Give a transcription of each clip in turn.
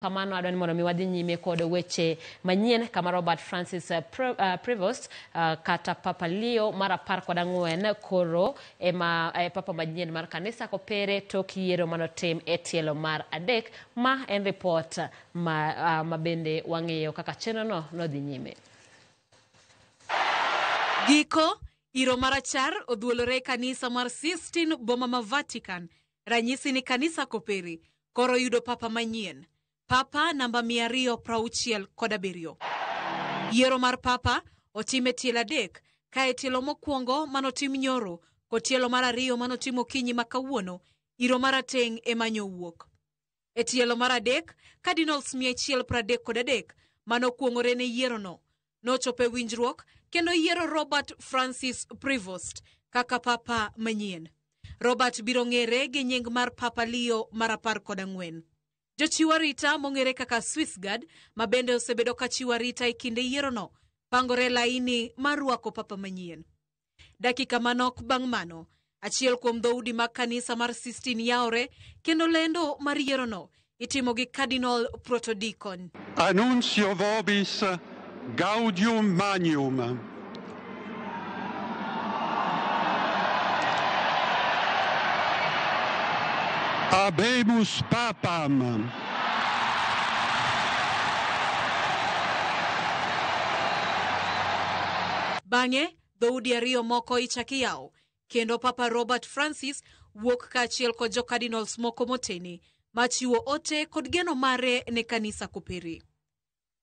Kamano adwa ni mondo mi wadhi nyime kod weche manyien kama Robert Francis Prevost kata Papa Leo mar 14 koro ema papa manyien mar kanisa kopere tok yiero manotim e tielo mar 3. Ma en report ma bende wang'eyo kaka chenrono nodhi nyime. Giko, iro marachar odhuolore e kanisa mar Sistine boma ma Vatican. Ranyisi ni kanisa kopere koro yudo papa manyien. Papa namba 267. Yiero mar papa otim e tielo 3, ka e tielo mokwongo manotim nyoro kod tielo mar 2 manotim okinyi ma kawuono, iro marateng' ema nyowuok. E tielo mar 3, cardinals 133 manokuong'ore ne yierono nochopo e winjruok kendo yiero Robert Francis Prevost kaka papa manyien. Robert biro ng'ere gi nying mar Papa Leo mar 14. Jochiw arita mong'ere kaka Swiss Guard ma bende osebedo ka chiwo arita e kinde yierono pangore laini mar rwako papa manyien. Dakika manok bang' mano, achiel kuom dhoudi mag kanisa mar Sistine yawore kendo lendo mar yierono itimo gi Cardinal Protodicon. Annuncio vobis gaudium magnum. Habemus papam. Bang'e, dhoudi 2 moko ichak yaw kendo Papa Robert Francis wuok kaachiel kod jo cardinals moko motene machiwo ote kod geno mare ne kanisa kopere.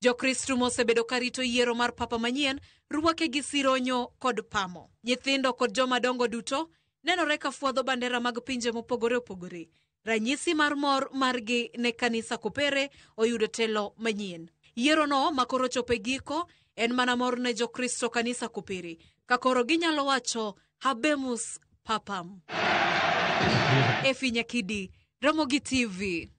Jokristo mosebedo karito yiero mar papa manyien rwake gi sironyo kod pamo. Nyithindo kod joma dongo duto nenore ka fwadho bandera mag pinje mopogore opogore. Ranyisi mar mor margi ne kanisa kopere oyudo telo manyien. Yierono makoro chopo e giko en mana mor ne Jokristo kanisa kopere ka koro ginyalo wacho habemus papam. Efi Nyakidi, Ramogi TV.